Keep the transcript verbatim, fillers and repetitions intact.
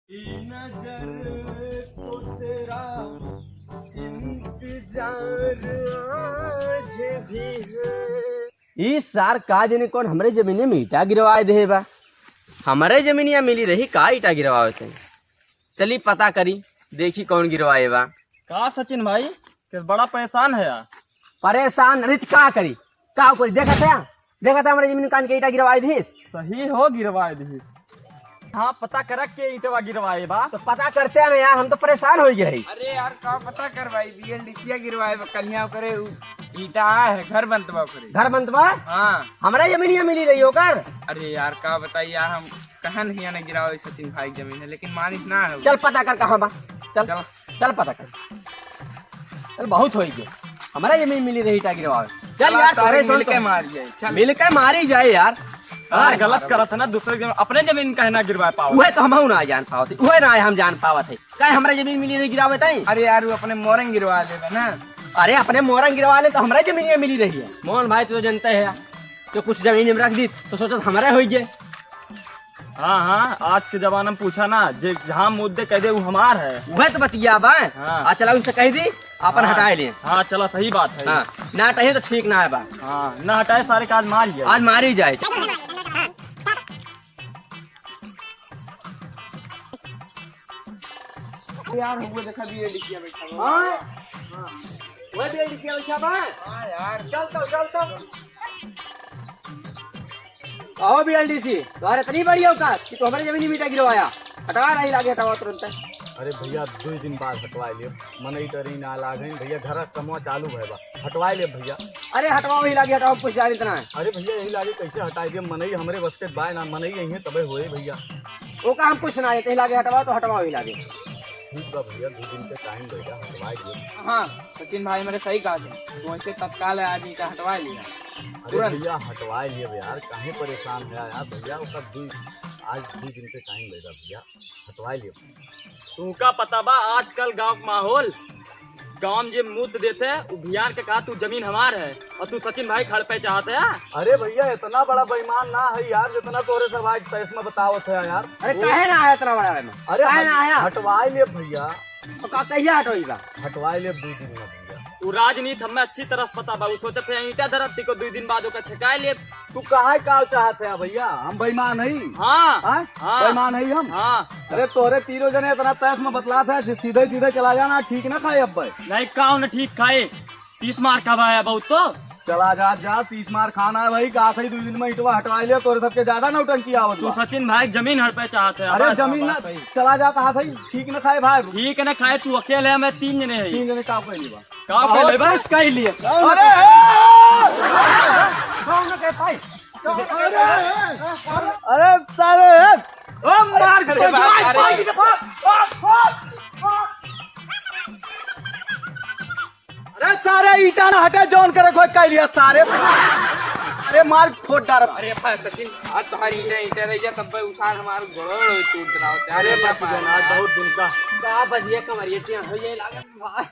नजर को तेरा इंतजार आज भी है। ई सार का जने कौन हमरे जमीने में ईटा गिरवाए देहे बा। हमरे जमीनिया मिली रही का ईटा गिरवावे से। चली पता करी, देखी कौन गिरवाए बा। का सचिन भाई, के बड़ा परेशान है यार। परेशान रही त का करी, का करी? देखत है, देखत है हमरे जमीन कान के ईटा गिरवाए दिहिस। सही हो गिरवाए दिहिस। हाँ, पता करक के ईटवा गिरवाए बा। तो पता करते हैं ना यार, हम तो परेशान हो गए रही। अरे यार, का पता कर भाई, बीएलडीसीया गिरवाए बा, कलिया करे उ ईटा है, घर बनतबा करे। घर बनतबा? हाँ। हमरे जमीनिया मिली रही ओकर। अरे यार, का बताई यार, हम कहाँ नहीं आने गिराओ, सचिन भाई की जमीन है, लेकिन मानिस ना है। चल पता कर कहाँ बा, चल। चल। चल पता कर। चल, बहुत होई गए। हमरा जमीन मिली रही ईटा गिरवावे। चल चल, यार, सारे तोरे सोच मिलके तो मार जाए, चल। मिलके मारी जाए यार। हाँ, हाँ, गलत करत है ना, दूसरे के जमीन, अपने जमीन काहे ना गिरवा पाओ? उहे तो हमहू ना जान पावत है, उहे ना हम जान पावत है। काहे हमरा जमीन मिली रही गिरावे ताई? अरे यार, वो अपने मोरंग गिरवा लेबे ना। अरे, अपने मोरंग गिरवा ले तो हमरा जमीन ये मिली रही है। मोहन भाई, तू तो जानते है यार, तो कुछ जमीन में रख दी तो सोचत हमारे होई गए। हाँ, हाँ, आज के जमाना में पूछा ना, जे जहाँ मुद्दे कह दे, वो हमार है। वह तो बतिया बा। हाँ। आ, चला उनसे कह दी, अपन हाँ। हटाए लिए। हाँ, चला, सही बात है। हाँ, ना हटाए तो ठीक ना है बा। हाँ, ना हटाए, सारे काज मार ही जाए। आज मारी जाए। यार, वो देखा, बीएलडीसीया बैठा बा। हाँ? हाँ। वो बीएलडीसीया बैठा बा? हाँ यार। चल तो, चल तो। कहो बीएलडीसी, तोहरे इतनी बड़ी औकात कि तू हमरे जमीनी में ईटा गिरवाया? हटवा, नहीं लागे, हटवा तुरंत। अरे भैया, दो दिन बाद हटवा लियो। मनई टरी ना लागे भैया, घर का कमवा चालू भय बा, हटवाए ले भैया। अरे हटवाओ ही लागे, हटाओ, कुछ जाने इतना है। अरे भैया, यही लागे कैसे हटाए दे, मनई हमरे बस के बाय ना, मनई यही है तबे होए भैया। ओका हम कुछ ना है, कहीं लागे हटवाओ तो हटवाओ ही लागे। ठीक बा भैया, दो दिन के टाइम दे दे, हटवाए दे। हाँ, सचिन भाई मेरे सही कहा थे, तू ऐसे तत्काल है, आज इनका हटवाए लिया। अरे तुरंत। भैया, हटवाए लिए यार, काहे परेशान है यार भैया, ओका दो, आज दो दिन के टाइम दे दे भैया, हटवाए लिए। तुमका पता बा आजकल गांव के माहौल, गांव में जे मूत देते, उ भियान के कहा तू जमीन हमार है और तू सचिन भाई खड़ पे चाहते है। अरे भैया, इतना बड़ा बेईमान ना है यार, जितना तोरे सब आज तैस में बतावत है यार। अरे वो काहे ना है इतना बड़ा बेईमान? अरे काहे हट-, ना आया? हटवाए ले भैया। तो का कहिया हटोई बा? हटवाए ले दो दिन में भैया। उ राजनीति हमें अच्छी तरह से पता बा, उ सोचत है ईटा धरत, तिको दो दिन बाद ओका छकाए ले। तू काहे का चाहत है भैया? हम बेईमान हई? हाँ। हाँ? हाँ। बेईमान हई हम? हाँ। अरे तोरे तीनों जने इतना तैस में बतलात है, सीधे सीधे चला जाना, ठीक ना खाए अब भाई। नहीं, काउ न ठीक खाए, तीस मार का भाई बहुत तो। चला जा, जा, तीस मार खाना है भाई, का सही दो दिन में ईटवा हटवा ले, तोरे सबके ज्यादा नौटंकी आवत तू बा। सचिन भाई जमीन हड़पे चाहत है, अरे बस, जमीन बस, ना, सही। चला जा, कहा सही, ठीक न खाए भाई। ठीक न खाए, तू अकेले है, मैं तीन जने है। तीन जने का कोई नहीं बा। का अहो, पहले बस कह लिए। अरे, ए! कौन के भाई? अरे, ए! अरे, सारे, ए! ओ, मार अरे, के बाप, मार, अरे। मार के, मार, मार, मार। अरे, सारे ईटा ना हटे, जौन करे कोई कह लिया, सारे। अरे, मार फोड़ डार। अरे, भाई सचिन, आज तुम्हारी ईटा, ईटा रह गया, तब भाई उसार हमारे गोड़ टूट रहा होता है। अरे, अरे, बच गया ना, आज बहुत दिन का। का बच गया, कमरिया, हो ये लागत, वाह।